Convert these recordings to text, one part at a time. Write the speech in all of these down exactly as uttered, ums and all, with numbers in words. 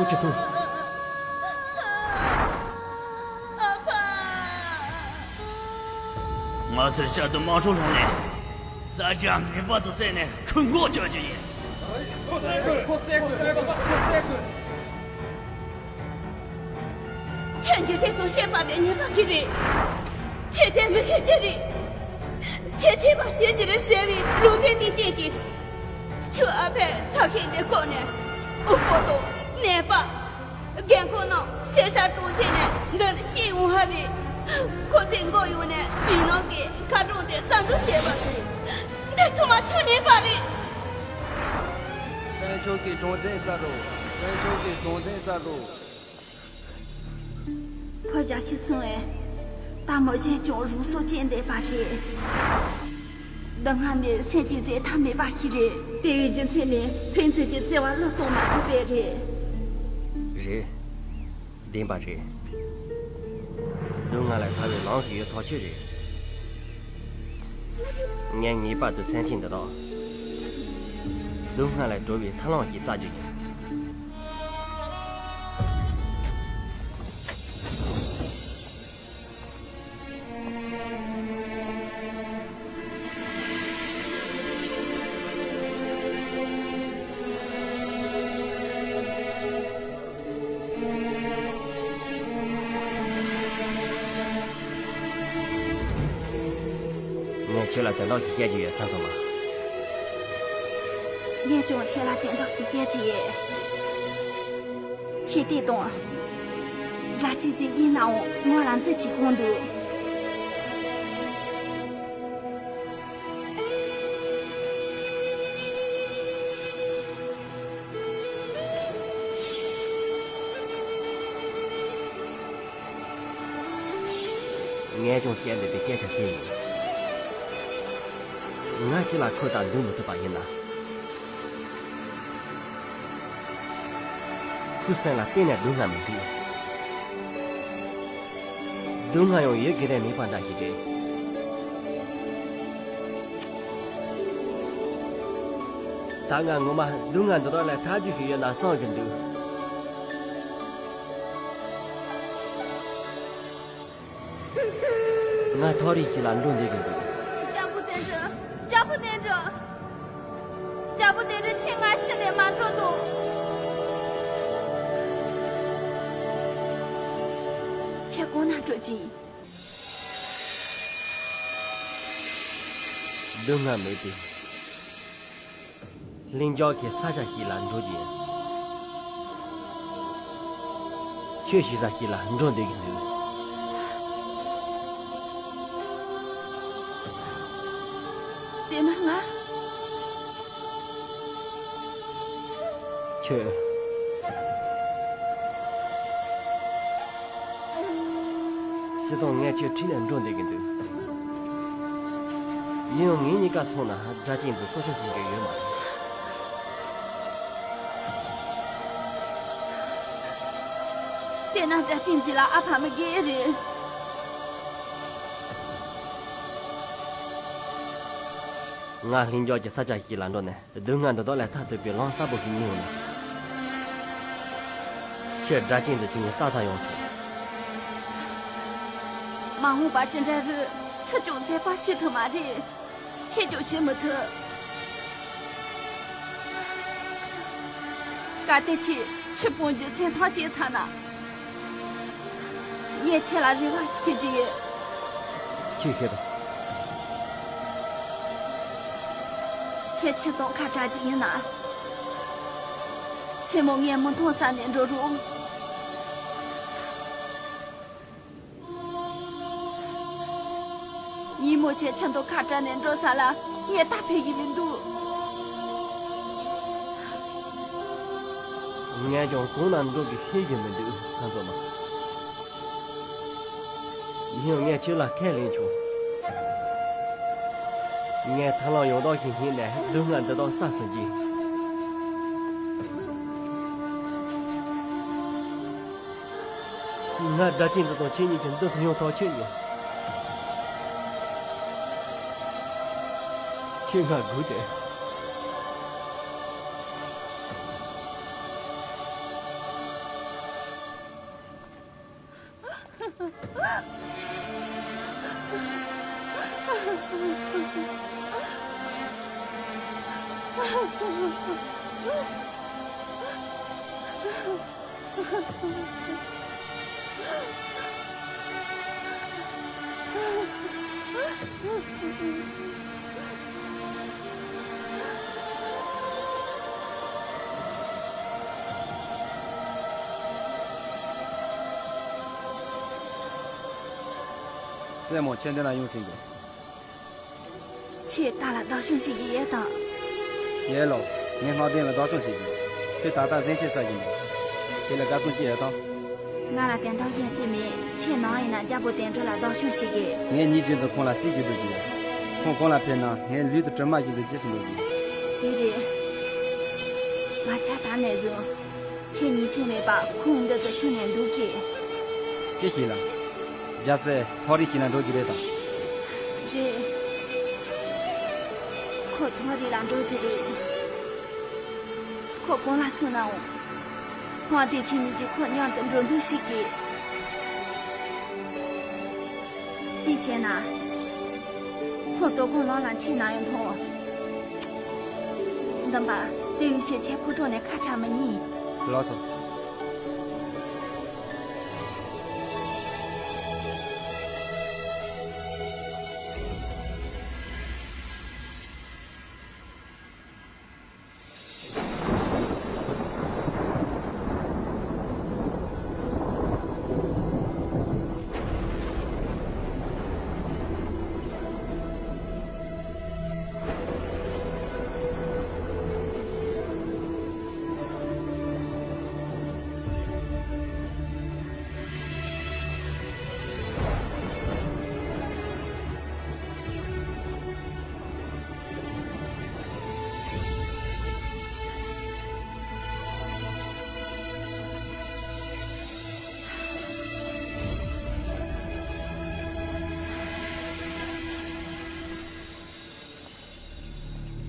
ཅི་ཐུབ། ང་ཚོའི་ཤར་དུ་དམག་འཁྲུག་སློང་ནས་ས་ཆ་ངེས་པར་དུ་བསལ་ནས་ཁོ་འགོག་བཅོས་རྒྱུ་ཡིན། ཁོ་བསད་དགོས། ཁོ་བསད་དགོས། ཁོ་བསད་དགོས། ཁྱོད་ཀྱིས་དེ་ཚོ་བཤད་པ་དེ་ཉེས་པ་གི་རེད། ཁྱོད་དེ་མི་ཤེས་ཀྱི་རེད། ཁྱོད་ཆད་པ་ཞིག་གི་རེད་ཟེར་བའི་ལུང་བསྟན་དེ་བཅད་ཀྱིས། ཁྱོད་ཨ་ཕས་ཐབས་ཤེས་འདི་བཀོལ་ནས་དབུལ་པོ་དང་ནད་པ། རྒན་འཁོགས་རྣམས་སེར་ཤ་གྲོང་ཁྱེར་ནས་འདིར་ཤི་འོང་ཧ་ལས། ཁོ་ཚོས་འགོ་ཡོང་ནས་མི་ནང་གི་མཁར་གྲོང་དེ་གསར་འཛུགས་བྱས་པ་རེད། འདི་ཚང་མ་ཁྱོད་ཉེས་པ་རེད། དཔལ་མཆོག་གི་དྲུང་དེ་བཙལ་རོགས། དཔལ་མཆོག་གི་དྲུང་དེ་བཙལ་རོགས། ཕོ་བཞག་ཤི་སོང་ངས། ད་མོ་གཞན་ཀྱང་རང་སྲོག་བཅད་འདས་པ་རེད། སྡུག་བསྔལ་ནི་སེམས་ཀྱིས་བཟོད་ཐབས་མེད་པ་ཞིག་རེད། དེ་བས་རྒྱུ་མཚན་ནི་ཕན་ཚུན་གྱི་བརྩེ་བ་བློས་གཏོང་མ་ཐུབ་པས་རེད། རེད། བདེན་པ་རེད། སྡུག་བསྔལ་ལས་ཐར་བའི་ལམ་ཞིག་ཡོད་ཐག་ཆོད་རེད། ངས་ངེས་པར་དུ་སེམས་ཅན་འདི་དག་སྡུག་བསྔལ་ལས་སྒྲོལ་བའི་ཐབས་ལམ་ཞིག་བཙལ་རྒྱུ་ཡིན། ངས་ཁྱེད་ལ་དོན་དག་ཞིག་བཤད་རྒྱུ་ཡོད་བསམ་སོང་ང་། ངས་ཀྱང་ཁྱེད་ལ་དོན་དག་ཞིག་བཤད་རྒྱུ་ཡོད། ཁྱེད་བལྟས་དང་། སྒྲ་གཅན་འཛིན་ཡིན་ནའང་ང་ལ་འཛུལ་གྱི་དགོངས་འདུག་ངས་ཀྱང་བཤད་འདོད་པའི་སྐད་ཆ་དེ་ཡིན། ང་ཁྱེད་ལ་ཁོ་དང་འདུག་མི་ཐུབ་པ་ཡིན་ན། ཁོའི་སེམས་ལ་གཏན་ནས་སྡུག་བསྔལ་མི་འདུག་སྡུག་བསྔལ་ཡང་ཡོད་དགོས་དོན་མེད་པ་འདྲ་ཞིག་རེད། ད་ང་ངོ་མ་སྡུག་བསྔལ་འདི་དག་ལས་ཐར་རྒྱུ་ཞིག་ཡོད་ན་བསམ་གྱི་འདུག་ང་ཐག་རིང་ཞིག་ལ་འགྲོ་འདོད་ཀྱི་འདུག་ལྕམ་པོ་དོན་གྲུབ། ལྕམ་པོ་དོན་གྲུབ། ལྕམ་པོ་དོན་གྲུབ། ཁྱེད་ང་ཤི་ནས་མ་འགྲོ་དང་། ཁྱེད་གང་ན་འགྲོ་གི་ཡིན། སྡུག་བསྔལ་མེད་པའི་ལྷིང་འཇགས་ཀྱི་ས་ཆ་ཞིག་ལ་འགྲོ་རྒྱུ་ཡིན། ཁྱོད་ཤི་ས་ཞིག་ལ་འགྲོ་འདོད་ཀྱི་འདུག་དེ་ན་ང་། ཁྱོད། སྤྱིར་བཏང་ངས་ཁྱོད་ཁྲིད་ནས་འགྲོ་འདོད་ཀྱི་འདུག་ཡིན་ཡང་ངེད་གཉིས་ཀ་སོང་ན་སྒྲ་གཅན་འཛིན་སྲོག་སྐྱོབ་བྱེད་རྒྱུ་ཡོད་མ་རེད། དེ་ན་སྒྲ་གཅན་འཛིན་ལ་ཨ་ཕ་མི་དགོས་རེད། ང་ལྷིང་འཇགས་ཀྱི་ས་ཆ་ཞིག་ལ་འགྲོ་ནས། སྡུག་བསྔལ་འདི་དག་ལས་ཐར་ཐུབ་པའི་ལམ་གསལ་པོ་ཞིག་རྙེད་ཡོང་ན། ཕྱིར་སྒྲ་གཅན་འཛིན་ཁྱེད་ཉིད་ལྟ་ས་ཡོང་ཆོག་མ་འོངས་པ་ཅི་འདྲ་རེད། སུས་ཀྱང་མཚན་པ་ཤེས་ཐུབ་མ་རེད། ཁྱེད་ཀྱང་ཤེས་མི་ཐུབ། གལ་ཏེ་ཁྱེད་ཁྱི་སྤུན་གྱི་སེམས་ཐག་བཅད་ཚར་ན། ངས་ཁྱེད་ལ་རེ་བ་ཞུ་རྒྱུ་ཡོད། ཁྱོས་ཤོད་དང་། ཁྱེད་ཁྱིམ་དུ་ཁ་བྲལ་རྒྱུ་ཡིན་ན། མཚན་མོ་ངས་མི་མཐོང་ས་ནས་འགྲོ་རོགས། ཉིན་མོ་ཁྱེད་ཁྱིམ་དུ་ཁ་བྲལ་ནས་འགྲོ་ས་ལ་ངས་ད་ཕེབས་ཀྱི་མི་འདུག་ངས་ཀྱང་གང་ན་འགྲོ་དགོས་ཤེས་ཀྱི་མི་འདུག་ཚང་ཚོ་མ། ཡིན་ཡང་ངས་ཁྱོད་ལ་ཁས་ལེན་བྱུང་། ངས་ཐར་ལམ་ཡང་དག་ཞིག་སྙེག་ནས་སྡུག་བསྔལ་འདི་དག་བསལ་ཟིན་གྱི། ང་སྒྲ་གཅན་འཛིན་དང་ཁྱེད་གཉིས་ཀྱི་མདུན་དུ་ཡོང་ཐག་ཆོད་ཡིན། ཁྱོད་ང་སྒུག་དེ། སྲས་མོ་ཁྱེད་འདི་ན་ཡོང་ཟིན་པས། ཁྱེད་ད་ལ་བདག་སྐྱོང་བྱེད་ཀྱི་ཡོད་དམ། ཡོད་ལོ། ངས་སྔགས་ལྡན་ལ་བདག་སྐྱོང་བྱེད་ཀྱི་ཡོད། ཁྱོད་ད་ལྟ་གཟན་ཆས་ཟ་གི་མེད། ཁྱེད་ལ་དགའ་སོང་ཅི་ཡོད་དམ། ང་ལ་དོན་དག་གཞན་ཅི་མེད། ཁྱེད་ནམ་ཡིན་ན་རྒྱལ་པོ་དོན་གྲུབ་ལ་བདག་སྐྱོང་བྱེད་ཀྱི། ངས་ཉིན་རྒྱུན་དུ་ཁོང་ལ་གཟིགས་ཀྱི་འདུག་གི། ཁོང་གང་ལ་ཕེབས་ན་ངའི་ལུས་དང་གྲིབ་མ་བཞིན་དུ་འཇིགས་སུ་འདུག་གི། དེ་རེད། ང་ཚ་ད་ནས་བཟུང་། ཁྱེད་ཉིན་མཚན་མེད་པར་ཁོང་འདི་ཚོ་ཁྱོད་ནས་འདུག་གི། ཅི་ཞིག་ལ། རྒྱལ་སྲས་ཐོ་རི་ཁྱེད་ལ་འགྲོ་གི་རེད་དམ། རེད། ཁོ་ཐོ་རི་ལ་འགྲོ་གི་རེད། ཁོ་གང་ལ་སོང་ནའང་། ཁོང་དེ་ཁྱེད་གཉིས་ཀྱིས་ཁོ་མཉམ་དུ་འགྲོ་འདུག་ཤིག་གི། ཅི་བྱས་ན། ཁོ་དོ་དགོང་ལམ་ལ་ཁྱེད་ན་ཡང་མཐོང་། འདམ་པ། དེ་ཡུལ་ཤོད་ཆེ་ཕོ་གྲོང་ནས་ཁ་གྲག་མི་ཉན། ལགས་སོ།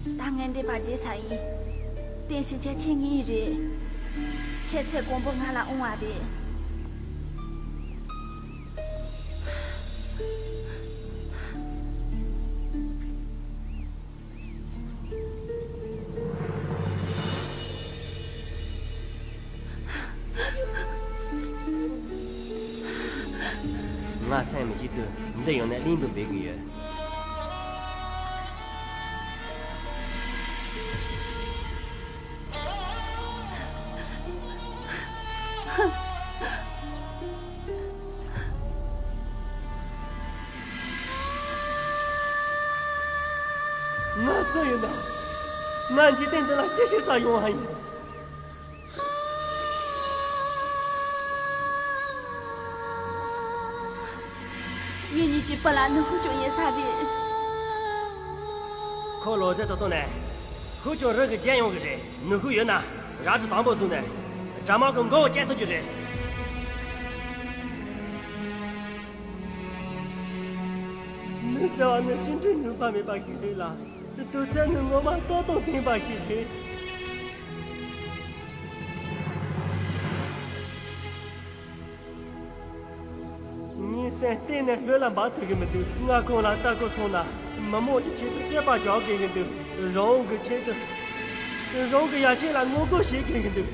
ད་ངས་འདི་པར་བརྗེད་ཚར་ཡིན། དེ་བཞིན་ཁྱེད་ཁྱེད་ངའི་རེད། ཁྱེད་ཚེ་གང་པོ་ང་ལ་འོང་བ་རེད། ང་སེམས་ཞིག་ཏུ་འདི་ཡོང་ནས་གླིང་དུ་འབོད་ཀྱི་ཡོད། ང་སུ་ཡིན་ན། ང་འཇིག་རྟེན་འདི་ལ་ཅི་ཞིག་བསགས་ཡོང་བ་ཡིན། ངེད་གཉིས་ཀྱི་བུ་ལ་ནུ་ཧུ་ཅོ་ཡིན་ས་རེད། ཁོ་ལོ་ཚད་དུ་གཏོང་ནས། ཧུ་ཅོ་རི་གི་རྒྱལ་ཡོང་གི་རེད། ནུ་ཧུ་ཡོད་ན་རལ་གྲི་དམ་པོ་བཟུང་ནས་དགྲ་དམག་གི་མགོ་བོ་བཅད་ཐུབ་ཀྱི་རེད། མི་ཟེར་བ་ནི་ཅི་འདྲའི་ནུས་པ་མེད་པ་ཞིག་རེད་ལ། དུས་ཚོད་ནི་ངོ་མ་ལྟོ་དང་ལྡན་པ་ཞིག་རེད། ངའི་སེམས་གཏན་ནས་ལྷོད་ལ་འབབ་ཐུབ་ཀྱི་མི་འདུག་ང་ཁོང་ལ་ལྟ་དགོས་སོང་ན། མི་མང་གི་ཆེད་དུ་སྐྱེས་པ་རྒྱག་དགོས་ཀྱི་འདུག་རང་གི་ཆེད་དུ། རང་གི་ཡ་ཆེད་ལ་ངོ་རྒོལ་བྱེད་དགོས་ཀྱི་འདུག་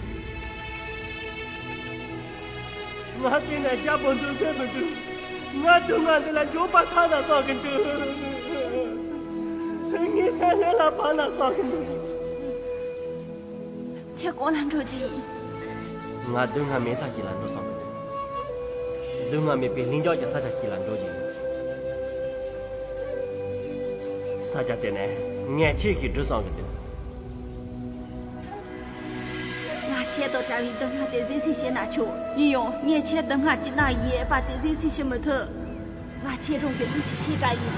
ང་གཏན་ནས་རྒྱལ་པོ་འདུག་གི་མི་འདུག་ང་སྡུག་བསྔལ་འདི་ལ་འཇོག་པ་ཐར་ན་བསམ་གི་འདུག་ངའི་སེམས་ལྷོད་ལ་འབབ་ན་བསམ་གི་འདུག་ཁྱེད་གང་ལ་འགྲོ་རྒྱུ་ཡིན། ང་སྡུག་བསྔལ་མེད་ས་ཞིག་ལ་འགྲོ་བསམ་གི་འདུག་སྡུག་བསྔལ་མེད་པའི་ལྷིང་འཇགས་ཀྱི་ས་ཆ་ཞིག་ལ་འགྲོ་རྒྱུ་ཡིན། ས་ཆ་དེ་ནས་ངས་ཁྱེད་ཞིག་སྒྲུབ་བསམ་གི་འདུག་ང་ཁྱེད་དང་འདྲ་བའི་སྡུག་བསྔལ་དེ་གཟིགས་ཞིབ་བྱས་ན་ཆོག་ཡིན་ཡང་ངས་ཁྱེད་སྡུག་བསྔལ་གྱི་ནང་ཡོད་པ་དེ་གཟིགས་ཞིབ་བྱེད་མི་ཐུབ། ང་ཁྱེད་རང་གི་མིག་གི་ཕྱེད་ཀ་ཡིན།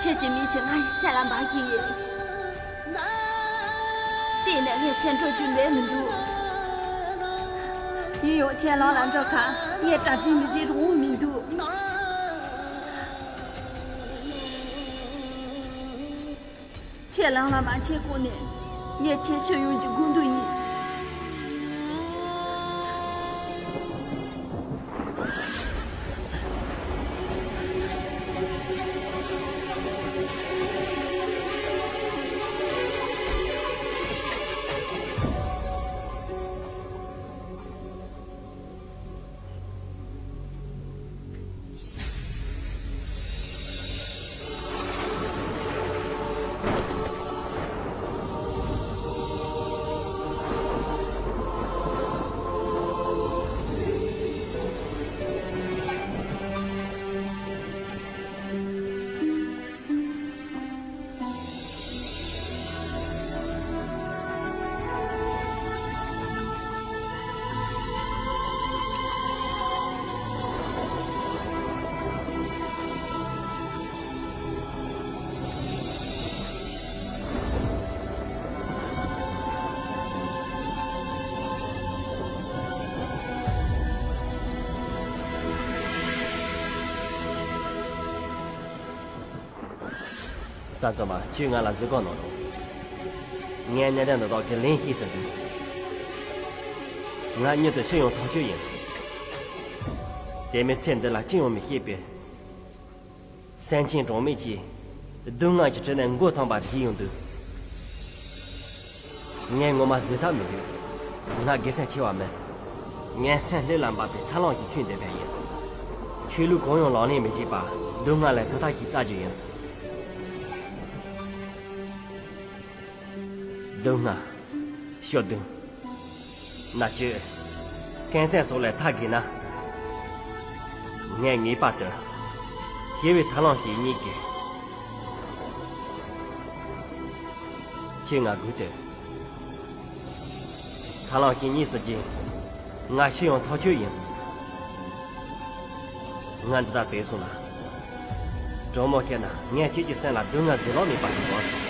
ཁྱེད་ཀྱི་མིག་གིས་ང་ཡི་སེམས་ལ་འབར་གྱི་ཡོད། དེ་ནས་ངས་ཁྱེད་འགྲོ་རྒྱུ་མེད་མི་འདུག་ཡིན་ཡང་ཁྱེད་ལམ་ལ་འགྲོ་ཁར་ངས་གྲ་སྒྲིག་མི་བྱེད་རུང་མི་འདུག་ཁྱེད་ལམ་ལ་མ་ཆས་གོང་ནས་ངས་ཁྱེད་ཤི་ཡོང་རྒྱུ་དགོས་འདུག་ཡིན། ཚང་མ་ཁྱོས་ང་ལ་གཟིགས་སྐོར་གནང་རོགས། ངས་གནད་དོན་འདི་དག་གི་ལན་ཤེས་ཟིན་འདུག་ང་མྱུར་དུ་ཤི་ཡོང་ཐག་ཆོད་ཡིན། དེ་མིན་ཚེ་འདི་ལ་ཅི་ཡོང་མི་ཤེས་པའི་སེམས་ཅན་གྲངས་མེད་ཀྱིས་སྡུག་བསྔལ་གྱི་དྲི་ནད་མགོ་ཐང་པ་བསྡུས་ཡོང་དུས། ངས་ངོ་མ་བཟོད་ཐབས་མི་འདུག་ང་དགེ་སེམས་ཆེ་བ་མིན། ངའི་སེམས་ལྷོད་ལ་འབབ་པའི་ཐབས་ལམ་ཞིག་ཤོད་འདོད་པ་ཡིན། ཆོས་ལུགས་གང་ཡང་ལག་ལེན་མི་བྱེད་པར་སྡུག་བསྔལ་ལས་ཐར་ཐབས་ཤིག་བཙལ་རྒྱུ་ཡིན། སྡུག་བསྔལ། ཤོག་སྡུག་མནར་གཅོད། ཀུན་སེམས་སོགས་ལས་ཐར་དགོས་ན། ངས་ངེས་པར་དུ་ཞི་བའི་ཐབས་ལམ་ཞིག་རྙེད་དགོས། ཁྱེད་ང་སྒུག་དུས། ཐབས་ལམ་ཞིག་རྙེད་ཟིན་རྗེས་ང་ཤི་ཡོང་ཐག་ཆོད་ཡིན། ང་འདི་ལྟར་བྲོས་སོང་ན། དྲང་མོ་བཤད་ན་ངས་ཁྱེད་ཀྱི་སེམས་ལ་སྡུག་བསྔལ་བཟོད་ལོང་མེད་པ་ཞིག་བྱུང་སོང་།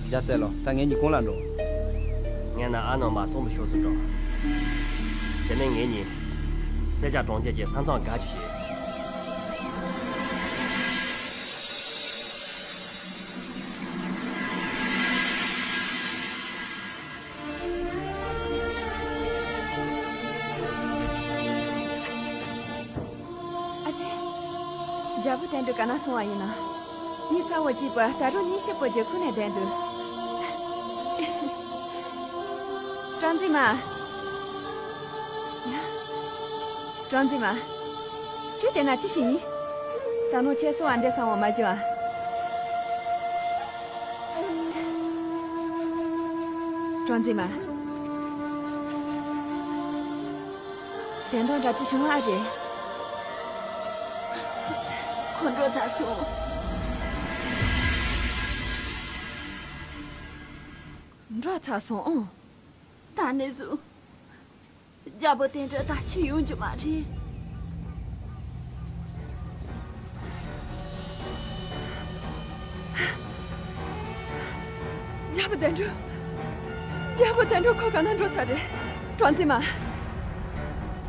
རྒྱལ་སྲས་ལགས། ད་ངེད་གཉིས་གང་ལ་འགྲོ། ངས་ན་ཨ་ནང་མ་ཙོང་པའི་ཕྱོགས་སུ་འགྲོ། དེ་ནས་ངེད་གཉིས་སེར་སྐྱ་གྲོང་ཁྱེར་གྱི་ས་མཚམས་བརྒལ་རྒྱུ་བྱེད། ཨ་ཙི། རྒྱལ་པོ་དོན་གྲུབ་ག་ན་སོང་བ་ཡིན་ན། ངའི་རྩ་བ་གཅིག་པ་ད་རུང་གཉིད་ཤུགས་པོ་ཅིག་ཁུག་ནས་བསྡད་འདུག་གྲངས་འཛིན་མ། ཡ། གྲངས་འཛིན་མ། ཁྱོད་དེ་ན་ཅི་ཞིག་ཡིན། ད་ནོ་ཁྱེད་སོ་བ་འདི་སང་བ་མ་བྱེད་བ། གྲངས་འཛིན་མ། དེ་འདྲ་འདྲ་ཅི་བྱུང་ཨ་རེད། ཁོ་འགྲོ་ཚར་སོང་། འགྲོ་ཚར་སོང་ཨང་། ད་ནས་བཟུང་ རྒྱལ་པོ་དོན་གྲུབ་ད་ཁྱོད་ཡོང་རྒྱུ་མ་རེད། རྒྱལ་པོ་དོན་གྲུབ། རྒྱལ་པོ་དོན་གྲུབ་ཁོ་ག་ན་འགྲོ་ཚར་རེད། གྲོང་ཚེ་མ།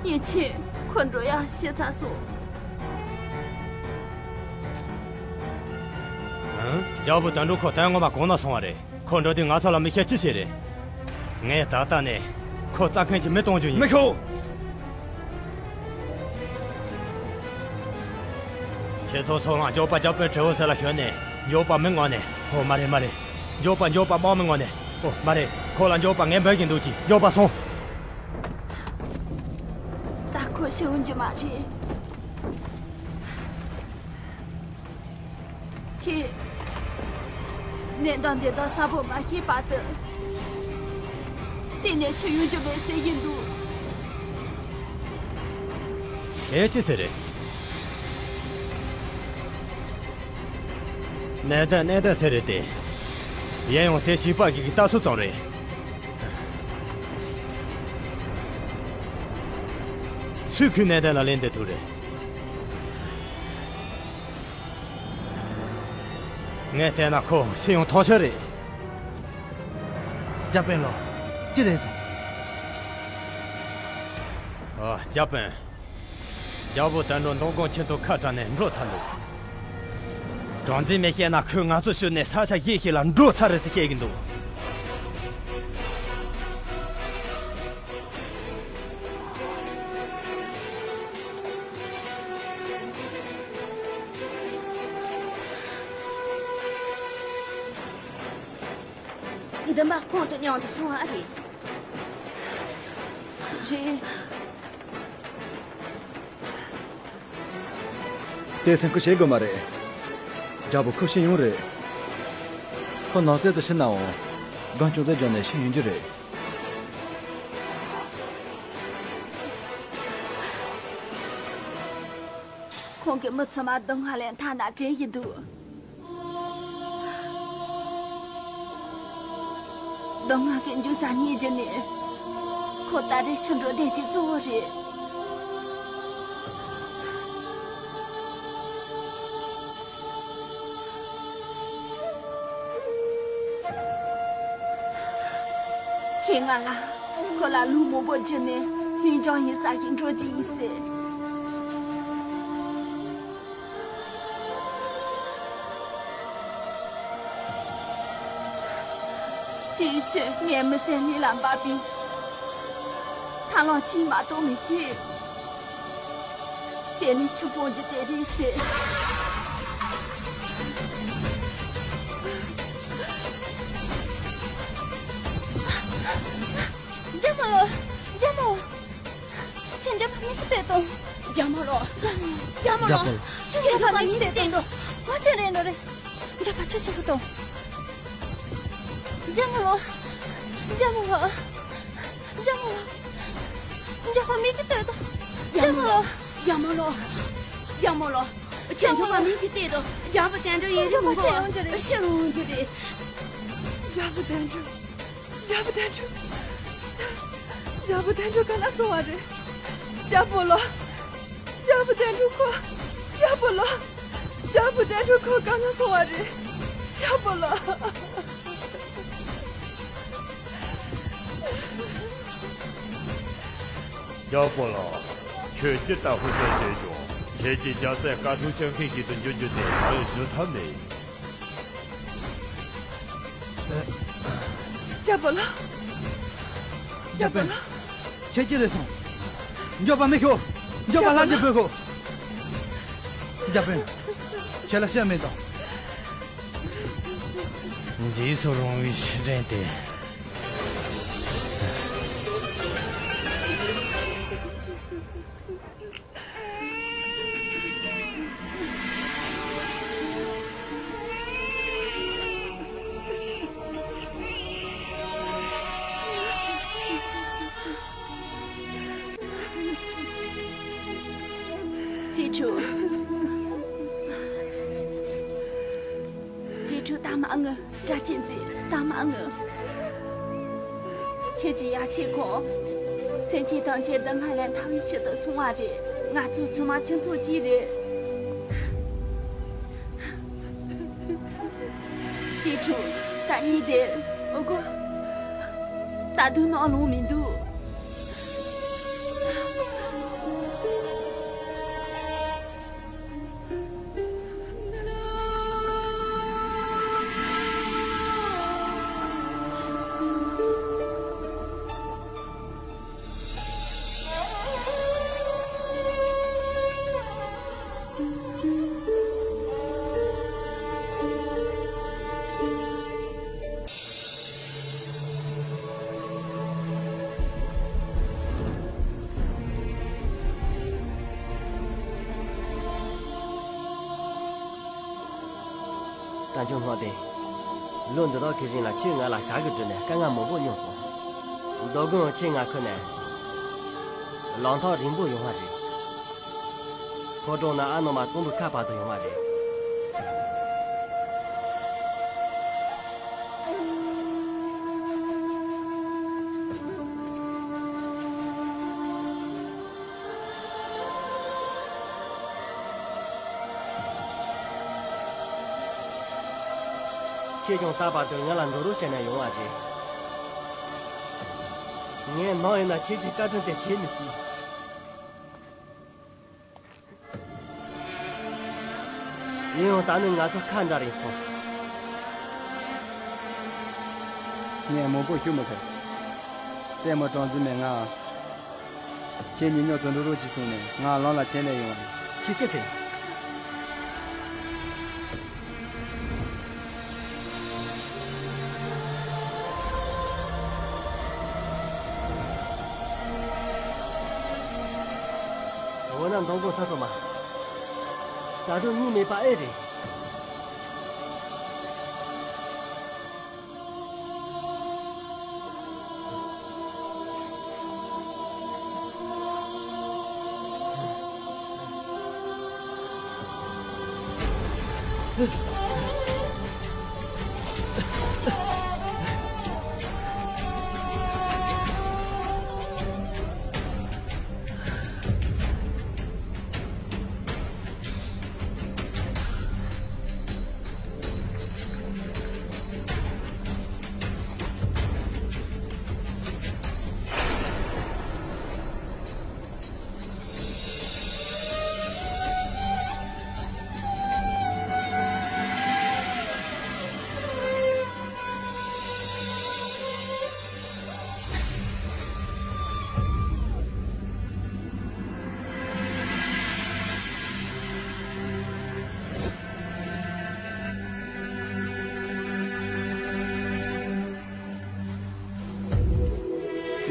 ཡིན་ཆེ། ཁོ་འགྲོ་ཡག་ཤི་ཚར་སོང་། ཨང་། རྒྱལ་པོ་དོན་གྲུབ་ཁོ་དོན་ངོ་མ་གང་ན་སོང་བ་རེད། ཁོ་འགྲོ་དུས་ང་ཚོ་ལ་མི་བཤད་ཅི་བྱེད་རེད། ངས་ད་ལྟ་ནས་ཁོ་རྩ་མཁན་གྱི་མི་གཏོང་རྒྱུ་ཡིན། མི་ཤོག་ཁྱེད་ཚོ་ཚོ་ལ་མགྱོགས་པ་རྒྱལ་པོའི་དྲེའུ་ཟེར་ལ་ཞོན་ནས་མགྱོགས་པ་མི་མངགས་ནས། ཨོ་མ་རེད་མ་རེད། མགྱོགས་པ་མགྱོགས་པ་དམག་མི་མངགས་ནས། ཨོ་མ་རེད། ཁོ་ལ་མགྱོགས་པ་ངས་འབོད་ཀྱི་འདུག་ཅིག་མགྱོགས་པ་སོང་། ད་ཁོ་ཤི་འོང་རྒྱུ་མ་རེད། ཁྱེད། གནས་སྟངས་འདི་དག་གསལ་པོ་མ་ཤེས་བར་དུ། གཏན་ནས་ཤི་ཡོང་རྒྱུ་མེད་ཟེར་གྱི་འདུག་དེ་ཅི་ཟེར་རེད། གནས་སྟངས་གནས་སྟངས་ཟེར་རེད་དེ། ཡིན་ཡང་དེ་བྱིས་པ་གི་གི་ལྟ་ཚུལ་ཙམ་རེད། སུས་ཁོའི་གནས་སྟངས་ལ་ལན་འདེབས་ཐུབ་རེད། ངས་བལྟས་ན་ཁོ་ཤི་ཡོང་ཐག་ཆོད་རེད། རྒྱ་དཔོན་ལགས། ཅི་རེད་སོང་། ཨ། རྒྱ་དཔོན། རྒྱལ་པོ་དོན་གྲུབ་མདང་དགོང་ཁྱིམ་དུ་ཁ་གྲགས་ནས་འགྲོ་ཚར་འདུག་གྲོང་འཛིན་མས་བཤད་ན་ཁོས་ང་ཚོ་བསུས་ནས་ས་ཆ་གཞན་ཞིག་ལ་འགྲོ་ཚར་རེད་ཟེར་བཤད་ཀྱི་འདུག་འདུན་པ་ཁོང་དང་མཉམ་དུ་སོང་བ་རེད། རེད། དེ་སེམས་ཁུར་བྱེད་དགོས་མ་རེད། རྒྱལ་པོ་ཁོ་ཤི་ཡོང་རེད། ཁོ་ནགས་ཚལ་དུ་ཤི་ནའང་། སྒང་སྐྱོང་རྩལ་སྦྱོང་ནས་ཤི་ཡོང་རྒྱུ་རེད། ཁོང་གི་མི་ཚང་མ་སྡུག་བསྔལ་ལས་ཐར་ན་དྲན་གྱི་འདུག་སྡུག་བསྔལ་གྱི་མཇུག་རྩ་རྙེད་རྒྱུ་ནི། ཁོ་ད་རེས་ཤི་འགྲོ་བདེ་སྐྱིད་གཙོ་བོ་རེད། ཁྱེད་ང་ལ། ཁོ་ལ་ལུང་མང་པོ་བརྒྱུད་ནས་ལྷིང་འཇགས་ཡིན་ས་ཞིག་འགྲོ་རྒྱུ་ཡིན་ཟེར། དེའི་ཕྱིར་ངས་མི་སེར་ལས་ལ་འབབ་པའི་ཐབས་ལམ་གཅིག་མ་གཏོགས་མི་ཤེས། དེ་ནི་ཆུ་སྤོང་རྒྱུ་དེ་རེད་ཟེར། རྒྱ་མ་ལོ། རྒྱ་མ། ཁྱེད་འཇམ་པ་མིག་གིས་ལྟོས་དང་། རྒྱ་མ་ལོ། རྒྱ་མ་ལོ། རྒྱ་མ་ལོ། རྒྱ་མ་ལོ། རྒྱ་མ་ལོ། ཁྱེད་འཇམ་པ་མིག་གིས་ལྟོས་དང་། ང་ཅི་རེད་ནོ་རེད། འཇམ་པ་ཆུ་ཆུ་གི་དང་། རྒྱ་མ་ལོ། རྒྱ་མ་ལོ། རྒྱ་མ་ལོ། འཇམ་པ་མིག་གིས་ལྟོས་དང་། རྒྱ་མ་ལོ། རྒྱ་མ་ལོ། རྒྱ་མ་ལོ། ཁྱེད་འཇམ་པ་མིག་གིས་ལྟོས་དང་། རྒྱལ་པོ་དོན་གྲུབ་ཡིན་རྒྱ་མ་རེད་མོ། ཤི་ཡོང་རྒྱུ་རེད། ཤི་ཡོང་རྒྱུ་རེད། རྒྱལ་པོ་དོན་གྲུབ། རྒྱལ་པོ་དོན་གྲུབ། རྒྱལ་པོ་དོན་གྲུབ་ག་ན་སོང་བ་རེད། རྒྱལ་པོ་ལོ། རྒྱལ་པོ་དོན་གྲུབ་ཁོ། རྒྱལ་པོ་ལོ། རྒྱལ་པོ་དོན་གྲུབ་ཁོ་ག་ན་སོང་བ་རེད། རྒྱལ་པོ་ལོ། རྒྱལ་པོ་ལགས། ཁྱོད་ཅི་ལྟར་ཧུར་བརྩོན་བྱས་ཀྱང་། ཁྱེད་ཀྱི་རྒྱལ་སྲས་དཀའ་ཐུབ་བྱེད་མཁན་ཞིག་ཏུ་འགྱུར་རྒྱུ་དེ་ང་ཡིས་བཟོད་ཐབས་མེད། རྒྱལ་པོ་ལགས། རྒྱལ་པོ་ལགས། ཁྱེད་ཀྱི་རེ་ཐོང་། མགྱོགས་པ་མི་ཤོག་མགྱོགས་པ་ལྷ་རྒྱལ་པོའི་ཤོག་རྒྱལ་པོ། ཁྱེད་ལ་བཤད་མེད་དང་། འཇིགས་སུ་རུང་བའི་ཕྱིར་དྲན་ཏེ། གཅེས་ཕྲུག་གཅེས་ཕྲུག་ད་མ་ངུ། བཀྲ་ཤིས་འཛིན། ད་མ་ངུ། ཁྱེད་ཀྱི་ཡ་ཆེ་ཁོ། སེམས་ཅན་ཐམས་ཅད་འདི་སྔར་ལས་ཐར་བའི་ཆེད་དུ་སོང་བ་རེད། ང་ཚོ་ཚང་མ་ཁྱེད་ཚོ་གཅིག་རེད། གཅེས་ཕྲུག་ད་ནི་དེ་ཨོ་གོ། ད་དུང་ནང་ལོང་མི་འདུག་ད་ཁྱོད་སྔོན་དེ། ལོ་འདི་དག་གི་རིང་ལ་ཁྱོས་ང་ལ་ག་གི་བརྒྱུད་ནས་དཀའ་ངལ་མང་པོ་མྱོང་སོང་། མདོ་དགོན་ཁྱོས་ང་ཁུར་ནས། ལམ་ཐག་རིང་པོ་ཡོང་བ་རེད། ཕོ་བྲང་ནས་ཨ་ནུ་མ་གཙང་པོའི་ཁ་བར་དུ་ཡོང་བ་རེད། ཁྱེད་ཀྱང་ད་བར་དུ་ང་ལ་འགྲོ་རོགས་བྱས་ནས་ཡོང་བ་རེད། ངས་ནམ་ཡིན་ན་ཁྱེད་ཀྱི་བཀའ་དྲིན་དེ་བརྗེད་མི་སྲིད། ཡིན་ཡང་ད་ནི་ང་ཚོ་ཁ་འདྲ་རེད་སོང་། ངས་མང་པོ་ཞུ་མི་དགོས། སྲས་མོ་གྲོང་འཛིན་མས་ང་། ཁྱེད་གཉིས་མཉམ་དུ་འགྲོ་རོགས་གྱིས་གསུངས་ནས་ང་ལམ་ལ་ཁྱེར་ནས་ཡོང་བ་ཡིན། ཁྱེད་ཅི་ཟེར། འོ་ན་མདང་དགོང་ས་ཚོ་མ། ད་དུང་གཉིད་མེད་པ་ཨེ་རེད།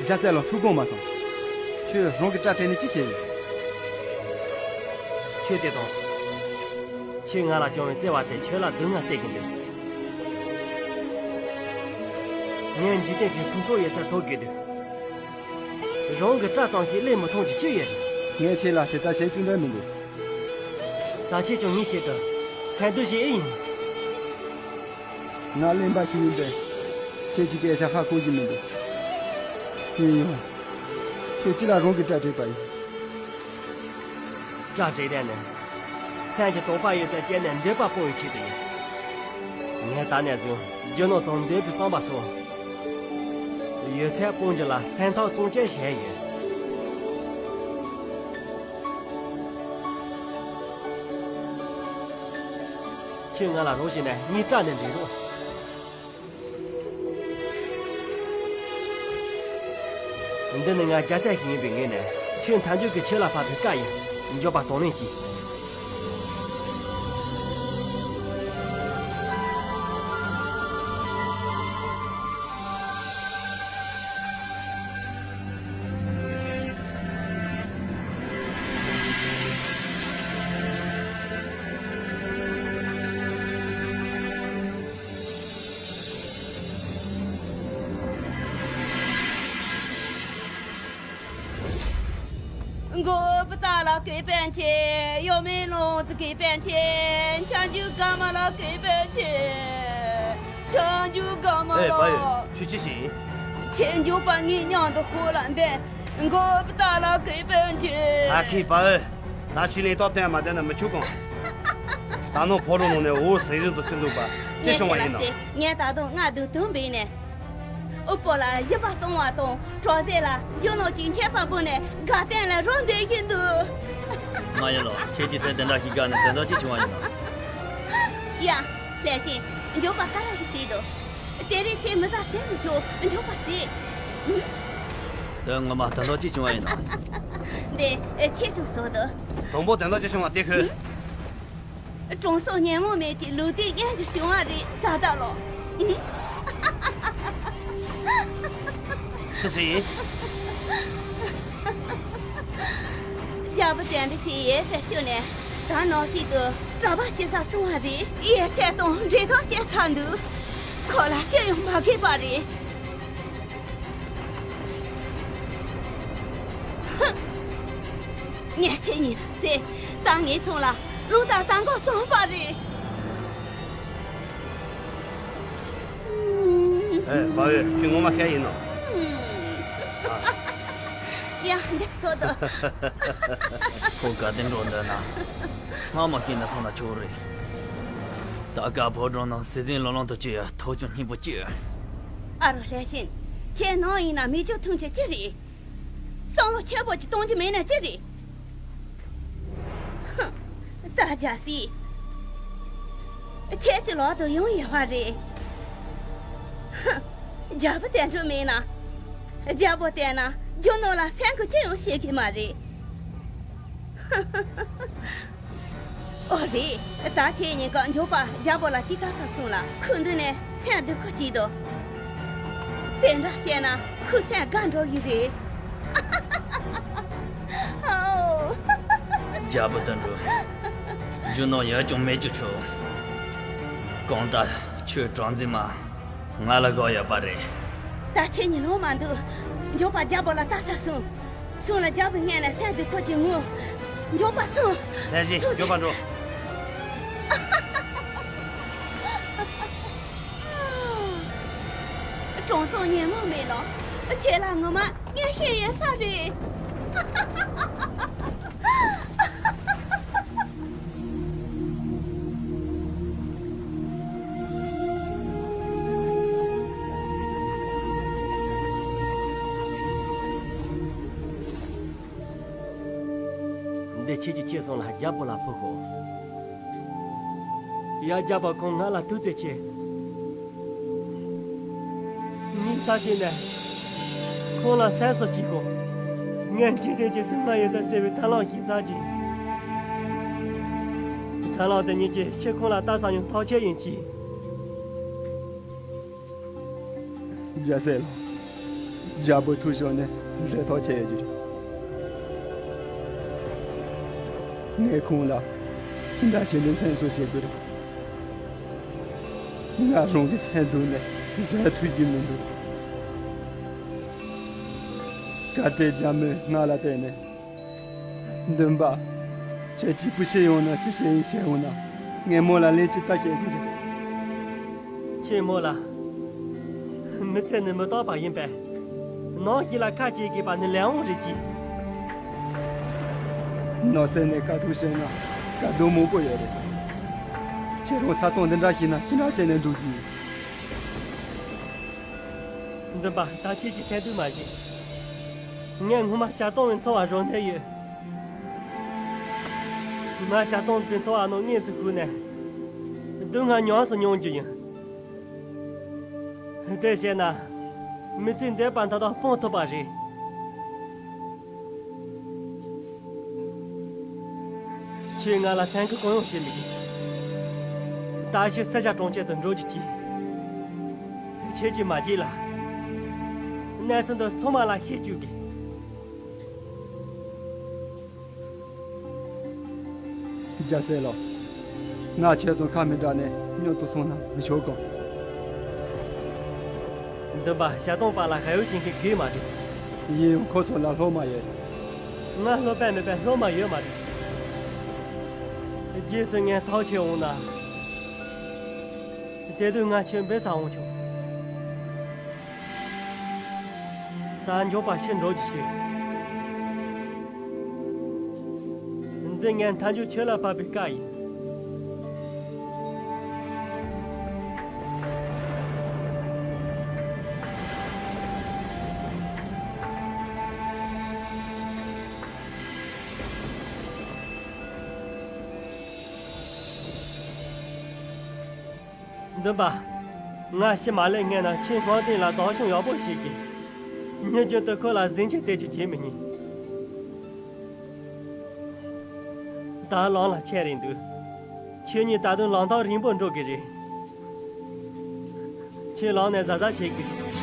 རྒྱལ་སྲས་ལགས་ཐུགས་དགོངས་མ་ཚོམ། ཁྱོད་རང་གི་སྐྲ་བྲེགས་ནས་ཅི་བྱས་ཡོད། ཁྱོད་དེ་དང་། ཁྱོད་ང་ལ་བཅངས་པའི་བརྩེ་བ་དེ་ཁྱོད་ལ་སྡུག་བསྔལ་སྟེར་གི་འདུག་ངས་འཇིག་རྟེན་གྱི་ཕུན་ཚོགས་ཡོད་ཚད་ཐོབ་དགོས་དུས། རང་གི་སྐྲ་ཙམ་ཞིག་ལེན་མི་ཐུབ་ཀྱི་ཅི་ཡོད་རེད། ངས་ཁྱེད་ལ་དེ་ལྟར་བྱེད་རྒྱུ་འདོད་མི་འདུག་ད་ཁྱེད་ཀྱང་ངའི་ཆེད་དུ་སེམས་སྡུག་བྱེད་ཨེ་ཡིན། ང་གླེན་པ་ཞིག་ཡིན་པས། ཁྱེད་ཀྱི་སྐད་ཆ་ཧ་གོ་གི་མི་འདུག་ཡིན་ཡང་། ཁྱོད་ཅི་ལ་རང་གི་སྐྲ་བྲེགས་པ་ཡིན། སྐྲ་བྲེགས་དོན་ནི། སེམས་ཀྱི་དོགས་པ་ཡོད་ཚད་བཅད་ནས་འདོད་པ་སྤོང་བའི་ཆེད་དུ་ཡིན། ངས་ད་ནས་བཟུང་རྒྱུ་ནོར་དང་འདོད་པའི་བསམ་པ་སོགས། ཡོད་ཚད་སྤོང་རྒྱུ་ལ་སེམས་ཐག་གཙང་བཅད་བྱས་ཡོད། ཁྱོད་ང་ལ་རོགས་བྱས་ནས་ངའི་སྐྲ་འདི་འབྲི་རོགས། འདི་ནི་ང་རྒྱལ་སྲས་ཤིག་ཡིན་པའི་ངོས་ནས་ཁྱོད་མཐའ་མཇུག་གི་ཆོས་ལ་ཕབ་པའི་བཀའ་ཡིན། མགྱོགས་པ་དང་ལེན་གྱིས། མགོན་པོ་ཏཱ་ལ་སྐུ་པཎ་ཆེན། གཡོ་མེད་ལུང་རྫི་སྐུ་པཎ་ཆེན། ཁྱབ་འཇུག་དགའ་མ་ལགས་སྐུ་པཎ་ཆེན། ཁྱབ་འཇུག་དགའ་མ་ལགས། ཨེ་བ་ཡོད། ཁྱོད་ཅི་ཞིག་ཡིན། ཆོས་འབྱུང་པ་ངའི་མཉམ་དུ་ཧོ་ལ་འདན། མགོ་བཏགས་ལ་གུས་པས་འཇུ། ཨ་ཁུའི་པ་ཨོ། ད་ཆུ་ལེན་ཏོག་སྟོན་མ་བསྡད་ན་མི་ཆོག་གང་། ད་ནོ་ཕོ་རོ་ནང་ནས་འོ་ཟེར་བཞིན་དུ་ཚུད་འདུག་པ། ཅི་བྱུང་བ་ཡིན་ནམ། ངས་ད་དུང་ང་དུ་དུང་བིན་ནས། ཨུ་པོ་ལ་ཞིམ་པ་གཏོང་བ་དང་གྲོགས་མཛད་ལ་རྒྱུ་ནོར་གྱི་ཆད་པ་བུ་ནས་དགའ་སྟོན་ལ་རོགས་འདེགས་བཞིན་འདུག་མ་ཡིན་ལོ། ཁྱེད་ཀྱི་སེམས་དེ་འདྲ་ཞིག་དགའ་ནས་དོན་དག་ཅི་བྱུང་བ་ཡིན་ནམ། ཡ། ལས་ཤིང་། འཇོག་པ་ཀ་ར་གི་སྲིད་དོ། དེ་རིང་ཁྱེད་མི་ཟ་ཟེར་མི་ཆོག་འཇོག་པ་ཟེར། ཨུམ། དོན་ངོ་མ་དོན་དག་ཅི་བྱུང་བ་ཡིན་ནམ། འདི་ཁྱེད་ཀྱང་ཟོ་དོ། དང་པོ་དོན་དག་ཅི་བྱུང་བ་དེ་ཁོས། དྲང་སྲོང་ཉོན་མོངས་མེད་ཀྱི་ལུས་རྟེན་སྙན་གྱི་བྱུང་བ་རེད་ཟ་ད་ལོ། ཨུམ། སུ་ཟེར་ཡིན། རྒྱལ་པོ་དོན་གྲུབ་ཀྱིས་ཡོད་ཚད་ཤོར་ནས་ད་ནང་སྲིད་དུ་གྲྭ་པ་བྱེད་ས་སོང་བ་རེད། ཡོད་ཚད་དང་འབྲེལ་ཐག་བཅད་ཚར་འདུག་ཁོ་ལ་ཅི་ཡང་མ་ཕན་པ་རེད། ཧུམ། ངས་ཁྱེད་གཉིས་ལ་ཟེར། ད་ངེད་ཚང་ལ་རླུང་རྟ་རྟ་མགོ་བཙོངས་པ་རེད། ཨེ། བ་འོས་ཁྱོད་ངོ་མ་ཤ་ཡིན་ནོ། ཡ། འདི་སོ་དོ། ཁོ་ག་དེ་འགྲོ་འདོད་ན། སྔ་མ་ཤེས་ན་སོང་ན་ཆོག་རེད། ད་ག་བོད་འགྲོ་ན་སྲིད་འཛིན་ལོ་ལོང་དུ་བཅུག་ཡ་ཐོག་ཆུང་སྙིང་པོ་བཅུག་ཨ་རོ་ལྷས་ཤིན། ཁྱེད་ནང་ཡིན་ན་མི་ཆོག་ཐུང་ཆེ་ཅི་རེད། བསམ་བློ་ཆེན་པོ་ཅིག་གཏོང་རྒྱུ་མེད་ན་ཅི་རེད། ཧུམ། ད་རྒྱལ་སྲས། ཁྱེད་ཀྱི་ལོག་ཏུ་ཡོང་ཡོད་པ་རེད། ཧུམ། རྒྱལ་པོ་དེ་འགྲོ་མེད་ན། རྒྱལ་པོ་བལྟས་ན་རྒྱུ་ནོར་ལ་སེམས་ཁུར་ཅི་ཡང་བྱེད་ཀྱི་མ་རེད། ཨོ་རེད། ད་ཁྱེད་གཉིས་ཀ་མགྱོགས་པ་རྒྱལ་པོ་ལ་ཅིག་ལྟ་ས་སོང་ལ་ཁོ་འདུག་ནས་སེམས་སྡུག་ཁུ་ཅིག་འདུག་དེ་འདྲ་བཤད་ན་ཁོ་སེམས་དགའ་འགྲོ་གི་རེད། ཨོ། རྒྱལ་པོ་དོན་གྲུབ། རྒྱུ་ནོར་ཡོད་ཀྱང་མེད་ཀྱང་ཆོག་གང་ལྟར་ཁྱོད་གྲོགས་འཛིན་མ། ང་ལ་དགོས་ཡོད་པ་རེད། ད་ཁྱེད་གཉིས་ལོང་མ་འདུག་མགྱོགས་པ་རྒྱལ་པོ་ལ་ལྟ་ས་སོང་། སོང་ལ་རྒྱལ་པོའི་སྔོན་ལ་སེམས་སྡུག་ཁུ་ཅིག་ངུ། མགྱོགས་པ་སོང་། ལྷས་ཤིན། སོང་། མགྱོགས་པ་འགྲོ། དྲང་སྲོང་ཉོན་མོངས་མེད་ལོ། ཁྱེད་ལ་ངོ་མ་ངས་ཤེས་ཡོད་ས་རེད། འདི་ཁྱེད་ཀྱི་ཁྱེད་སོང་ལ་རྒྱལ་པོ་ལ་ཕུལ་ཤོག་ཡ། རྒྱལ་པོ་ཁོང་ང་ལ་ཐུགས་རྗེ་ཆེ། ངས་ཚར་ཤེས་ནས་ཁོང་ལ་སེམས་གསོ་བྱེད་དགོས། ངས་འཇིག་རྟེན་གྱི་སྡུག་བསྔལ་ཡོད་ཚད་སེལ་བའི་ཐབས་ལམ་ཞིག་བཙལ་གྱི་ཡིན། ཐབས་ལམ་དེ་ཉིད་ཀྱིས་ཕྱིར་ཁོང་ལ་ལྟ་ས་ཡང་ཐག་ཆོད་ཡིན་གྱི། རྒྱལ་སྲས་ལགས། རྒྱལ་པོ་ཐུགས་ཞོག་ནས་རེ་ཐག་ཆད་ཡོད་རྒྱུ་རེད། ངས་ཁོང་ལ་ཅི་འདྲ་བྱས་ནས་སེམས་གསོ་བྱེད་དགོས་རེད། ང་རང་གི་སེམས་སྡུག་ནས་བཟོད་ཐུབ་ཀྱི་མི་འདུག་གལ་ཏེ་རྒྱལ་མོས་ང་ལ་བལྟས་ནས། འདུན་པ། ཁྱེད་ཀྱིས་བུ་ཤི་ཡོང་ན་ཅི་བྱེད་ཡིན་ཞེས་འོང་ན། ངས་མོ་ལ་ལན་ཅི་ལྟ་བྱེད་དགོས་རེད། ཁྱེད་མོ་ལ། མི་ཚེ་ནི་མི་རྟག་པ་ཡིན་པས། ནམ་ཞིག་ལ་ཁ་སྐྱེ་དགོས་པ་ནི་ལས་དབང་རེད་ཀྱི། ནགས་གསེབ་ནས་དཀའ་སྡུག་བྱུང་ན་དཀའ་སྡུག་མང་པོ་ཡོད་རེད། ཁྱེད་རང་ས་སྟོང་འདི་འདྲ་ཞིག་ན་ཅི་འདྲ་བྱས་ནས་འདུག་གི། འདུན་པ། ད་ཁྱེད་ཀྱི་སེམས་སྡུག་མ་བྱེད། ངས་སྔོན་མ་བྱ་སྟོང་བའི་འཚོ་བ་རོལ་ནས་ཡོད། ང་བྱ་སྟོང་པའི་འཚོ་བ་ནང་དངོས་སུ་བསྒྲུབས་ནས། སྡུག་བསྔལ་ཉམས་སུ་མྱོང་རྒྱུ་ཡིན། དེ་བྱས་ན། མི་ཚེ་འདས་པ་མཐའ་དག་སྤོང་ཐུབ་པ་རེད། ཁྱོས་ང་ལ་སེམས་ཁུར་གང་ཡང་བྱེད་མི་དགོས། ད་ཕྱིར་སེར་སྐྱ་གྲོང་ཁྱེར་དུ་འགྲོ་རྒྱུ་གྱིས། ཁྱེད་ཀྱིས་མ་བརྗེད་ལ། གནས་ཚུལ་འདི་ཚང་མ་ལ་ཤེས་བཅུག་གི། རྒྱལ་སྲས་ལགས། ང་ཁྱེད་དང་ཁ་མི་བྲལ་ནས་མཉམ་དུ་སོང་ན་མི་ཆོག་གམ། འདུན་པ། བྱ་སྟོང་པ་ལ་ཁ་ཡོད་བྱེད་མཁན་དགོས་མ་རེད། ཡིན་ཡང་ཁོ་ཚོ་ལ་སློབ་མ་ཡོད། ང་སློབ་པ་མེད་པའི་སློབ་མ་ཡོད་མ་རེད། རྗེས་སུ་ངས་ཐག་ཆོད་འོང་ན། དེ་དུས་ང་ཁྱོད་འབུད་ས་འོང་ཆོག་ད་མགྱོགས་པ་ཕྱིར་འགྲོ་རྒྱུ་བྱེད། ངས་མཐའ་མཇུག་ཁྱོད་ལ་ཕབ་པའི་བཀའ་ཡིན། འདུན་པ། ང་ཤི་མ་ལོན་སྔོན་ན་ཁྱེད་སྔོན་ཐོན་ལ་དོགས་ཟོན་ཡག་པོ་བྱེད་དགོས། མྱུར་དུ་ཁོ་ལ་གཟན་ཆས་སྟེར་རྒྱུ་བྱེད་མི་ཉན། ད་ལམ་ལ་ཆས་རན་འདུག་ཁྱེད་གཉིས་ད་དུང་ལམ་ཐག་རིང་པོ་འགྲོ་གི་རེད། ཁྱེད་ལམ་ནས་གཟབ་གཟབ་བྱེད་དགོས།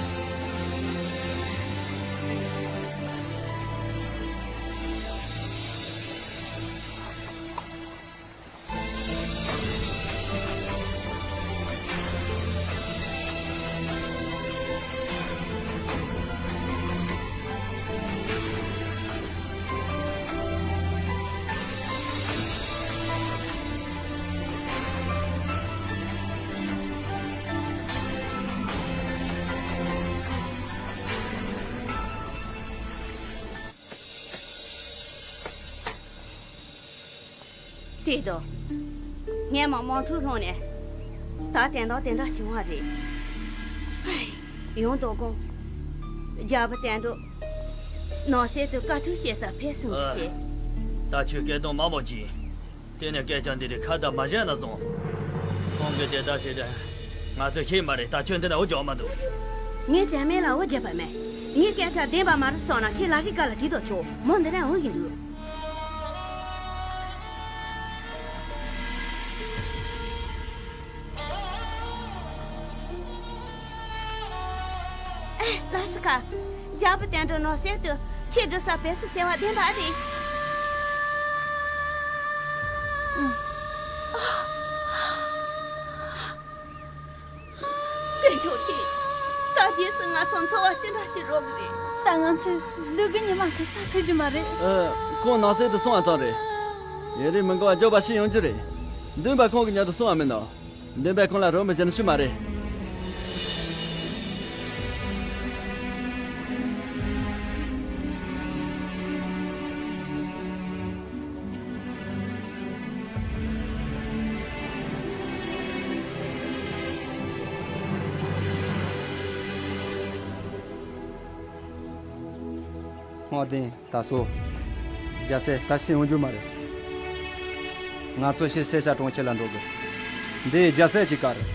དེ་དང་། ངས་མ་དམག་འཁྲུག་སློང་ནས། ད་དེ་འདྲ་དེ་འདྲ་བྱུང་བ་རེད། ཧའི། ཡང་དོ་དགོང་། རྒྱལ་པོ་བསྟན་འགྲོ། ནང་གསེས་དུ་བཀའ་ཐུག་བཤད་ས་ཕེབས་སོང་ཟེར། ད་ཁྱོད་སྐད་གཏོང་མང་པོ་གྱིས། དེ་ནས་སྐད་ཆ་འདི་རིགས་ཁ་བརྡ་མ་བྱས་ན་བཟང་། ཁོང་གིས་དེ་ལྟར་བྱས་ཏེ། ང་ཚོས་ཤེས་མ་རེད། ད་ཁྱོད་འདི་ན་འུ་ཅག་མ་འདུག་ངས་དོན་མེད་ལ་འུ་བརྒྱབ་པ་མེད། ངས་སྐད་ཆ་བདེན་པ་མ་རེད་བསམ་ན་ཁྱེད་ལ་རིག་ག་ལ་དྲིས་དོ་ཆོག་མོ་འདི་ན་འུ་ཡིན་འདུག་ཨེ། ལ་ཤི་ཁ། རྒྱལ་པོ་བསྟན་འགྲོ་ནང་གསེས་དུ་ཁྱེད་འགྲོ་ས་བེད་སུ་ཟེར་བ་བདེན་པ་རེད། དཔོན་ཆུང་ཁྱེད། ད་རྗེས་སུ་ང་ཚོ་འཚོ་བ་ཅི་འདྲ་ཞིག་རོལ་གི་རེད། ད་ང་ཚོས་སྡུག་གི་ཉི་མ་དེ་ཚ་ཐུབ་རྒྱུ་མ་རེད། ཨ། ཁོང་ནང་གསེས་དུ་སོང་བ་ཙམ་རེད། ཡུན་རིང་མི་འགོར་བར་མགྱོགས་པ་ཤི་ཡོང་རྒྱུ་རེད། འདུན་པ་ཁོང་གི་མཉམ་དུ་སོང་བ་མིན་ནོ། འདུན་པས་ཁོང་ལ་རོགས་མི་བྱེད་ན་ཤི་མ་རེད། དམག་དོན་ད་སོ། རྒྱལ་སྲས་ད་ཤི་འོང་རྒྱུ་མ་རེད། ང་ཚོ་ཕྱིར་སེར་སྐྱ་གྲོང་ཁྱེར་ལ་འགྲོ་དགོས། འདི་རྒྱལ་སྲས་ཀྱི་བཀའ་རེད།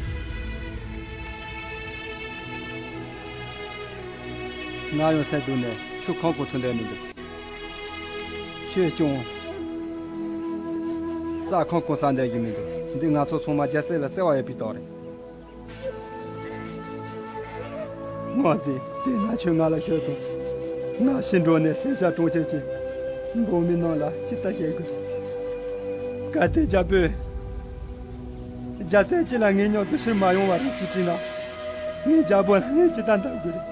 ང་ཡང་སེམས་སྡུག་ནས་ཆུ་ཁང་ཁོང་ཐུག་འདོད་མི་འདུག་ཆོས་སྐྱོང་། རྩྭ་ཁང་ཁོང་ཟ་འདོད་ཀྱི་མི་འདུག་འདི་ང་ཚོ་ཚང་མ་རྒྱལ་སྲས་ལ་བརྩེ་བ་ཡོད་པའི་རྟགས་རེད། དམག་དོན་དེ་ང་ཁྱོད་ང་ལ་ཤོད་དང་། ང་ཤི་འགྲོ་ནས་སེར་སྐྱ་གྲོང་ཁྱེར་གྱི་འབངས་མི་རྣམས་ལ་ཅི་ལྟར་བཤད་དགོས། གལ་ཏེ་རྒྱལ་པོས། རྒྱལ་སྲས་གཅིག་ལ་ངའི་མཉམ་དུ་ཕྱིར་མ་ཡོང་བ་རེད་ཅེས་དྲིས་ན། ངས་རྒྱལ་པོ་ལ་ངས་ཅི་ལྟར་འདང་དགོས་རེད།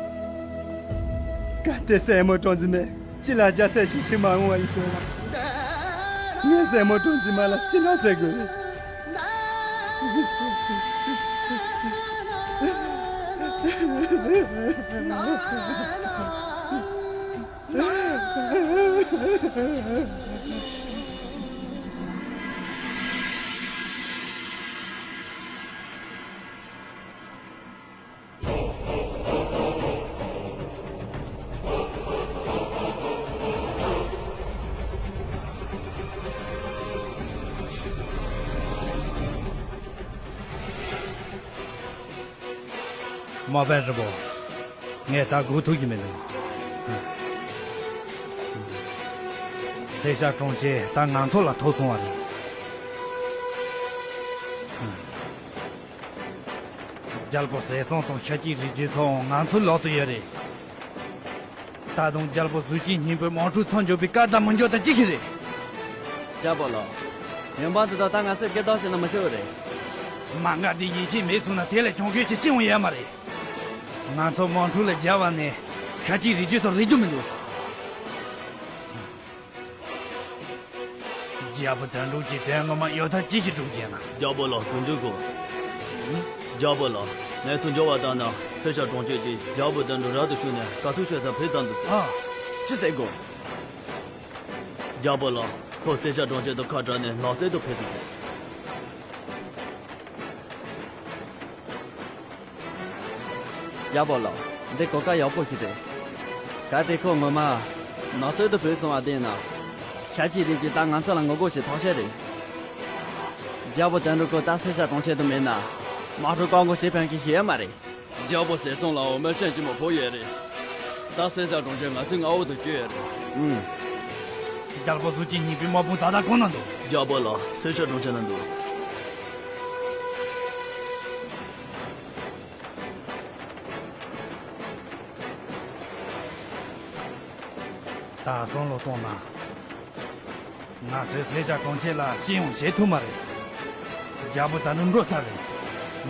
གལ་ཏེ་སྲས་མོ་གྲངས་འཛིན་མས་གཅིག་ལ་རྒྱལ་སྲས་ཤིག་ཕྱིར་མ་ཡོང་བ་ཡིན་ཟེར་ན། ངས་སྲས་མོ་གྲངས་འཛིན་མ་ལ་ཅི་འདྲ་ཟེར་དགོས་རེད། དམག་དཔོན་རིན་པོ། ངས་ད་སྒུག་ཐུབ་ཀྱི་མི་འདུག་སེར་སྐྱ་གྲོང་ཁྱེར་ད་ང་ཚོ་ལ་ཐོབ་སོང་བ་རེད། རྒྱལ་པོ་ཟས་གཙང་དང་ཤ་སྐྱིད་རིགས་རྒྱུད་ཚོའང་ང་ཚོའི་ལག་ཏུ་ཡོད་རེད། ད་དུང་རྒྱལ་པོ་གཟུགས་ཅན་སྙིང་པོའི་དམག་འཁྲུག་མཚམས་འཇོག་པའི་བཀའ་དང་མི་འཇོག་དང་ཅི་ཞིག་རེད། རྒྱལ་པོ་ལགས། ཡོན་འབངས་དེ་དག་ད་ང་ཚོས་སྒེར་བདག་བྱས་ན་མི་ཆོག་གི་རེད། མ་འགག་དེ་ཡིད་ཆེས་མེད་སོང་ན་དེ་ལས་གྱོང་གུད་ཅིག་ཅི་ཡང་ཡོད་མ་རེད། ང་ཚོ་དམག་འཁྲུག་ལ་རྒྱབ་པ་ནས་ཤ་སྐྱིད་རིགས་རྒྱུད་ཚོ་རེག་རྒྱུ་མི་འདུག་རྒྱལ་པོ་དོན་གྲུབ་ཀྱིས་དོན་ངོ་མ་གཡོ་ཐབས་ཅི་ཞིག་བསྒྲུབས་ཀྱིན་ན། རྒྱལ་པོ་ལགས་གུས་འདུད་དགོས། རྒྱལ་པོ་ལགས། གནས་ཚུལ་འབྱོར་བ་ལྟར་ན་སེར་སྐྱ་གྲོང་ཁྱེར་གྱིས་རྒྱལ་པོ་དོན་གྲུབ་རབ་ཏུ་བྱུང་ནས་དཀའ་ཐུབ་ཤོར་ས་ཕེབས་ཙམ་འདུག་ཟེར། ཨ། ཅི་ཟེར་དགོས། རྒྱལ་པོ་ལགས། ཁོ་སེར་སྐྱ་གྲོང་ཁྱེར་དུ་ཁ་བྲལ་ནས་ནགས་གསེབ་ཏུ་ཕེབས་སོང་ཟེར། རྒྱལ་པོ་ལགས། འདི་གོ་སྐབས་ཡག་པོ་ཞིག་རེད། གལ་ཏེ་ཁོ་ངོ་མ་ནགས་གསེབ་ཏུ་བུད་སོང་བ་དེ་ཡིན་ན། ཤཱཀྱའི་རིགས་ཀྱིས་ད་ང་ཚོ་ལ་ངོ་རྒོལ་བྱེད་ཐབས་ཤེས་རེད། རྒྱལ་པོ་དོན་གྲུབ་ཁོ་ད་སེར་སྐྱ་གྲོང་ཁྱེར་དུ་མེད་ན། དམག་འཁྲུག་བཀག་འགོག་བྱེད་ཕན་གྱི་ཞིག་ཡོད་མ་རེད། རྒྱལ་པོ་ཟས་གཙང་ལའང་མི་གཞན་གཅིག་མ་ཕོག་ཡོད་རེད། ད་སེར་སྐྱ་གྲོང་ཁྱེར་ང་ཚོའི་མངའ་འོག་ཏུ་བསྐྱོད་ཡོད་རེད། ཨུམ། རྒྱལ་པོ་གཟུགས་ཅན་གཉིས་པའི་དམག་དཔུང་ད་ལྟ་གང་ན་འདུག་རྒྱལ་པོ་ལགས། སེར་སྐྱ་གྲོང་ཁྱེར་ན་འདུག་ད་བསམ་བློ་གཏོང་ན། ང་ཚོས་སེར་སྐྱ་གྲོང་ཁྱེར་ལ་ཅི་ཡང་བྱེད་ཐུབ་མ་རེད། རྒྱལ་པོ་ད་དུང་འགྲོ་ཚར་རེད།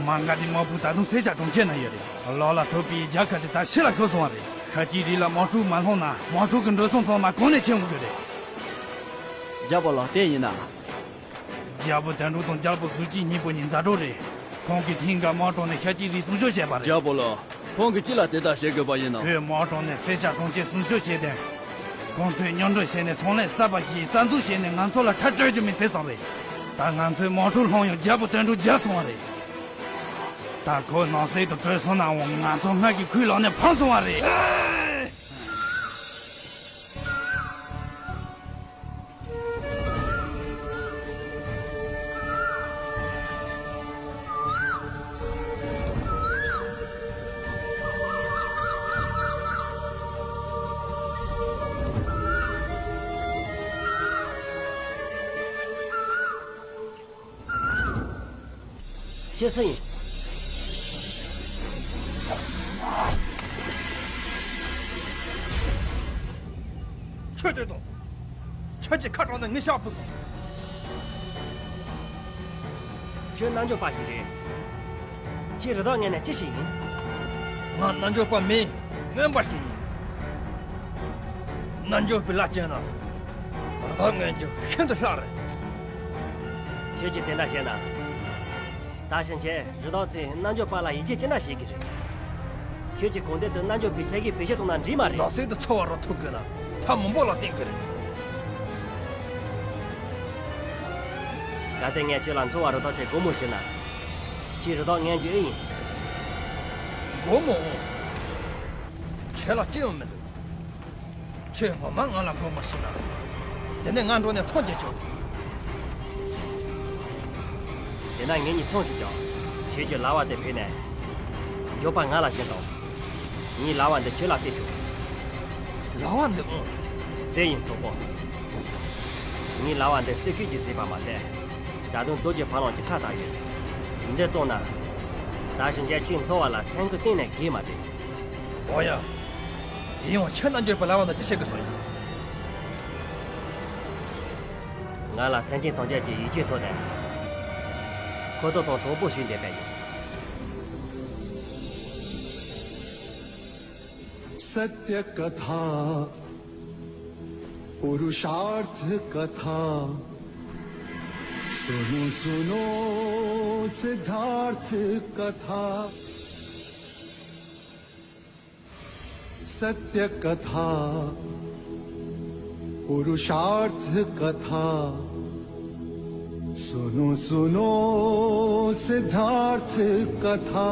མ་ག་དྷིའི་དམག་དཔུང་ད་དུང་སེར་སྐྱ་གྲོང་ཁྱེར་ན་ཡོད་རེད། ལོ་ལ་ཐུག་པའི་རྒྱལ་ཁབ་དེ་ད་ཕྱི་ལ་ཤོར་སོང་བ་རེད། ཤཱཀྱའི་རིགས་ལ་དམག་འཁྲུག་མ་སློང་ན་དམག་འཁྲུག་གི་འགྲོ་སོང་ཚང་མ་གང་ནས་ཁྱེར་ཡོང་རྒྱུ་རེད། རྒྱལ་པོ་ལགས། དེ་ཡིན་ན། རྒྱལ་པོ་དོན་གྲུབ་དང་རྒྱལ་པོ་གཟུགས་ཅན་གཉིས་པོ་གཉིས་མཛའ་གྲོགས་རེད། ཁོང་གིས་ཐེངས་འགའ་དམག་དྲངས་ནས་ཤཱཀྱའི་རིགས་སྲུང་སྐྱོབ་བྱས་པ་རེད། རྒྱལ་པོ་ལགས། ཁོང་གིས་ཅི་ལ་དེ་ལྟར་བྱེད་དགོས་པ་ཡིན་ནམ། ཁོས་དམག་དྲངས་ནས་སེར་སྐྱ་གྲོང་ཁྱེར་སྲུང་སྐྱོབ་བྱས་ཏེ། ཁོང་ཚོས་མཉམ་འབྲེལ་བྱས་ནས་ཚོང་ལས་གསར་པ་ཞིག་གསར་འཛུགས་བྱས་ནས་ང་ཚོ་ལ་ཁྲལ་སྤྲོད་རྒྱུ་མིན་ཟེར་སོང་རེད། ད་ང་ཚོས་དམག་འཁྲུག་སློང་ཡང་རྒྱལ་པོ་དོན་གྲུབ་རྒྱལ་སོང་བ་རེད། ད་ཁོ་ནགས་གསེབ་ཏུ་བྲོས་སོང་ནའང་ང་ཚོ་སྔར་གྱི་ཁོའི་ལག་ནས་ཕམ་སོང་བ་རེད། ཁྱེད་སུ་ཡིན། ཁྱོད་སྡོད་དང་། ཁྱོད་ཀྱིས་ཁ་དྲངས་ནས་ངའི་ཤ་ཕུད་སོང་། ཁྱོད་རྣལ་འབྱོར་པ་ཞིག་རེད། ཁྱེད་རི་དྭགས་ངན་ནས་ཅི་ཞིག་ཡིན། ང་རྣལ་འབྱོར་པ་མིན། རྔོན་པ་ཞིག་ཡིན། རྣལ་འབྱོར་པའི་ལ་སྤྱད་ན། རི་དྭགས་ངན་རྒྱུ་ཤིན་ཏུ་སླ་རེད། ཁྱོད་ཀྱིས་དེ་འདྲ་བཤད་ན། ད་ཕྱིན་ཆད་རི་དྭགས་ཚོས་རྣལ་འབྱོར་པ་ལ་ཡིད་ཆེས་ཅི་འདྲ་བྱེད་ཀྱི་རེད། ཁྱོད་ཀྱིས་གོ་འདི་དུ་རྣལ་འབྱོར་པའི་ཆས་ཀྱི་བེད་སྤྱོད་གཏོང་ན་འགྲིག་མ་རེད། ནགས་གསེབ་ཏུ་འཚོ་བ་རོལ་ཐུབ་དགོས་ན་ཐབས་མང་པོ་ལ་བརྟེན་དགོས་རེད། གལ་ཏེ་ངས་ཁྱོད་ལ་འཚོ་བ་རོལ་ཐབས་ཅིག་སྒོ་མོ་ཕྱེ་ན། ཁྱེད་རི་དྭགས་ངན་རྒྱུ་ཨེ་ཡིན། སྒོ་མོ། ཁྱེད་ལ་ཅི་ཡང་མི་འདུག་ཁྱོད་ངོ་མ་ང་ལ་མགོ་མ་ཤེས་ན། དེ་ནས་ང་འགྲོ་ནས་ཚོང་རྒྱག་ཆོག་དེ་ན་ངེད་གཉིས་ཚོང་ཞིག་རྒྱག་ཁྱོད་ཀྱི་ལྭ་བ་དེ་ཕུད་ནས། མགྱོགས་པ་ང་ལ་བྱིན་དང་། ངའི་ལྭ་བ་འདི་ཁྱོད་ལ་སྟེར་ཆོག་ལྭ་བ་འདི་ཨང་། ཟེར་ཡིན་གྲོགས་པོ། ངའི་ལྭ་བ་འདི་སེ་ཁུད་ཀྱིས་བཟོས་པ་མ་ཟད། ད་དུང་རྡོ་རྗེ་ཕ་ལོང་གི་ཁྲག་དག་ཡོད། འདི་བཙོངས་ན། ད་ཞིང་ཆེན་ཁྱོད་འཚོ་བ་ལ་སེམས་ཁུར་གཏན་ནས་དགོས་མ་རེད། འོ་ཡ། ཡིན་ཡང་ཁྱོད་རྣལ་འབྱོར་པའི་ལྭ་བ་འདི་ཅི་བྱེད་དགོས་སོང་ཡིན། ང་ལ་སེམས་ཅན་ཐམས་ཅད་ཀྱི་ཡིད་ཆེས་ཐོབ་ནས། ཁོ་ཚོ་དང་གྲོགས་པོ་བྱས་བསྡད་པ་ཡིན། सत्य कथा पुरुषार्थ कथा सुनो सुनो सिद्धार्थ कथा। सत्य कथा पुरुषार्थ कथा सुनो सुनो सिद्धार्थ कथा।